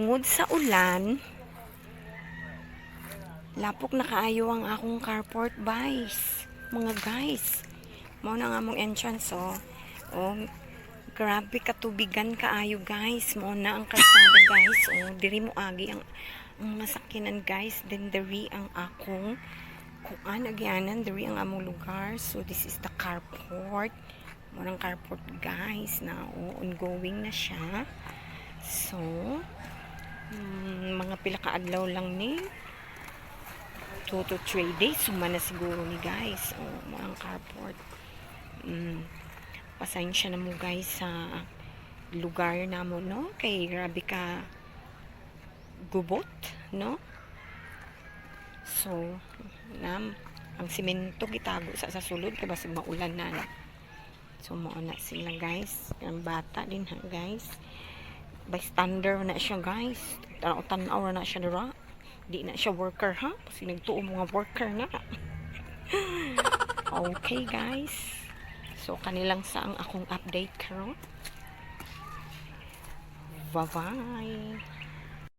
Tungod sa ulan, lapok na kaayo ang akong carport, guys. Mga guys. Mao na nga among entrance, oh. Oh, grabe katubigan kaayo, guys. Mao na ang kalsada, guys. Oh, diri mo agi ang mga sakyanan, guys. Then diri ang akong kuan, agyanan, diri ang among lugar. So this is the carport. Mao nang carport, guys, na oh, ongoing na siya. So, mga pila ka adlaw lang ni, 2 to 3 days suma na siguro ni, guys. Oh, mga carport. Pasensya na mo, guys, sa lugar namo, no, kay grabe ka gubot, no? So nam ang simento gitago sa sulod kay basig maulan na, no? So mao na sila, guys. Ang bata din ha, guys, bystander na siya, guys. Tanaw-tanaw na siya dira. Di na siya worker ha, kasi nagtuo mga worker na. Okay, guys, so kanilang sa ang akong update karon. Bye bye.